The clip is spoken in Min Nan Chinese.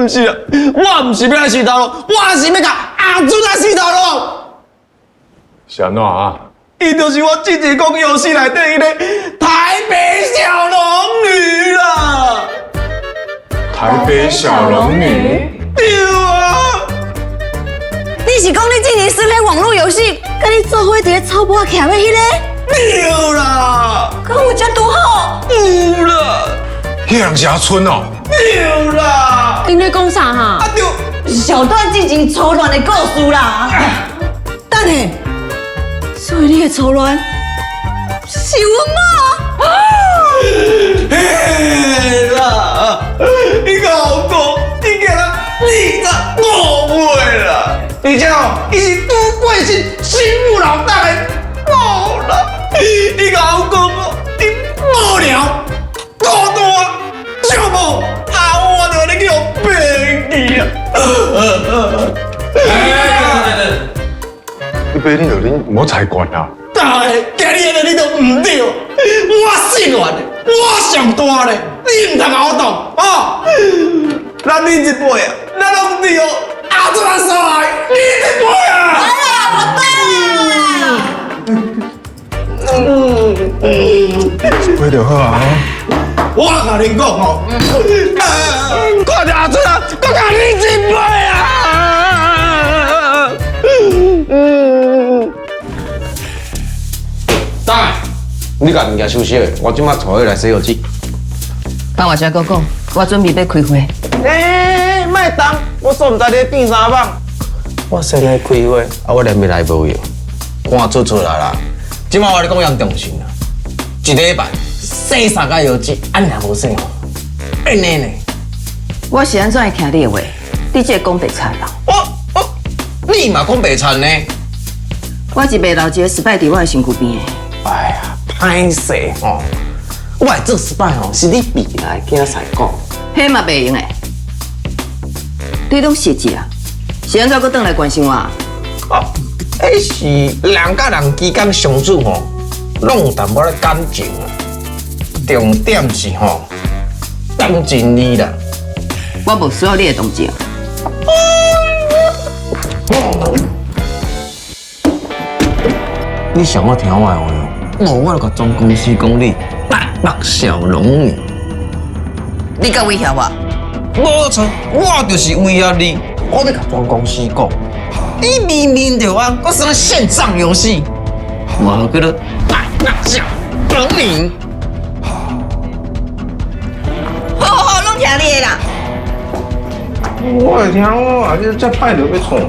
毋是啊，我毋是欲來死頭路，我是欲共阿春仔死頭路。是按怎啊？伊就是我之前講遊戲內底彼個台北小龍女啦。台北小龍女？對啊。你是講你之前耍彼網路遊戲，佮你做伙佇咧草埔仔徛的彼个？對啦。敢有遮拄好？有啦。彼人是阿春哦。對啦。恁咧講啥哈？啊對。小段之前初戀的故事啦。等下，所以你的初戀是阮媽？嘿啦，你共我講，你竟然25歲啦，而且哦，伊是拄過身新婦老大的某啦。你共我講哦，你無聊、孤單、寂寞，啊，我就按呢去予騙去啊！你買恁就恁，莫猜拳啦。大的，今日的你都毋對，我姓袁的，我上大咧，你毋通共我擋哦。咱恁這輩啊，咱攏對哦，阿祖阿嫂來，你這輩啊。來啦，我到啦。一杯就好啊。我共恁講哦，看著阿祖啊，閣共恁一杯啊。等下，你共物件收拾，我這馬帶伊來洗藥水。放我遮閣講，我準備欲開會。欸，莫動，我煞毋知你變啥蠓。我先來開會，啊，我連袂來無用，看出出來啦。這馬我共你講嚴重性啦，一禮拜洗三工藥水，按呢無洗吼，按呢呢。我是按怎會聽你的話？你這个講白賊人。我，你嘛講白賊呢？我是袂留一個 spy 佇我的身軀邊的。哎呀，歹勢吼！我會做 spy 吼，是你未來囝婿講。彼嘛袂用的，你攏設計啊？是按怎閣轉來關心我？哦，彼是人佮人之間相處吼，攏有淡薄仔感情啊。重點是吼，同情你啦。我無需要你的同情。你上好聽我的話哦，無我就共總公司講你台北小龍女。你敢威脅我？無錯，我就是威脅你。我欲共總公司講，你明明就按，閣耍線上遊戲，我叫做台北小龍女。好好好，攏聽你的啦。我會聽我啊，你這歹就欲創。